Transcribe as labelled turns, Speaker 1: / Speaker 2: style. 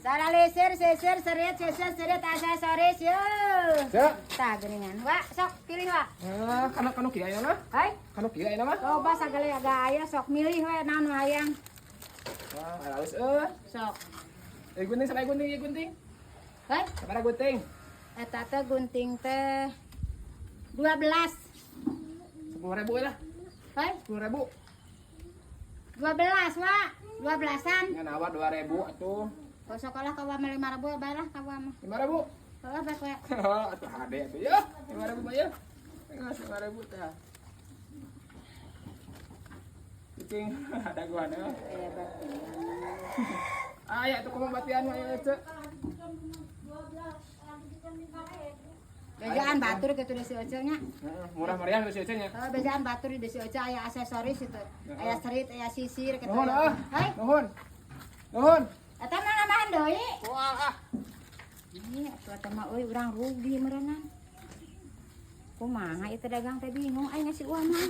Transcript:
Speaker 1: Salalisir, sisir, serit, sisir, serit, aksesoris, yo.
Speaker 2: Cek.
Speaker 1: Tah geuningan. Wa, sok pilih, wa.
Speaker 2: Ah, kana kanu kieu aya mah.
Speaker 1: Hai,
Speaker 2: Kanu kieu aya mah.
Speaker 1: Loba sagala aga aya, sok milih we naon nu hayang.
Speaker 2: Wah, halus euy.
Speaker 1: Sok.
Speaker 2: Eh, gunting sama gunting, ieu gunting.
Speaker 1: Hai,
Speaker 2: Sabaraha gunting?
Speaker 1: Eta teh gunting teh 12.
Speaker 2: 10.000 we lah.
Speaker 1: Hai,
Speaker 2: 10.000.
Speaker 1: 12, wa. 12-an.
Speaker 2: Ngan nawar 2.000 atuh.
Speaker 1: Kau sekolah kau mah 5.000 bae lah kau mah.
Speaker 2: 5.000.
Speaker 1: Heeh, bae we.
Speaker 2: Atuh hade atuh ya. 5.000 bae ya. Ngas 5.000 tah. Cicing ada gua na.
Speaker 1: Aya batian.
Speaker 2: Ah, ya tuh kumaha batian mah ya, Cek.
Speaker 1: Bejaan batur kitu di si Ece nya.
Speaker 2: Heeh, murah meriah si Ece nya.
Speaker 1: Heeh, bejaan batur di si Ece aya aksesoris itu. Aya serit, aya sisir kitu.
Speaker 2: Nuhun ah.
Speaker 1: Hai,
Speaker 2: Nuhun. Nuhun.
Speaker 1: Eta mah nambahan deui.
Speaker 2: Wah, ah.
Speaker 1: Ih, atuh eta mah euy urang rugi meureunan. Kumaha ieu teh dagang teh bingung aing ngasih uang mah.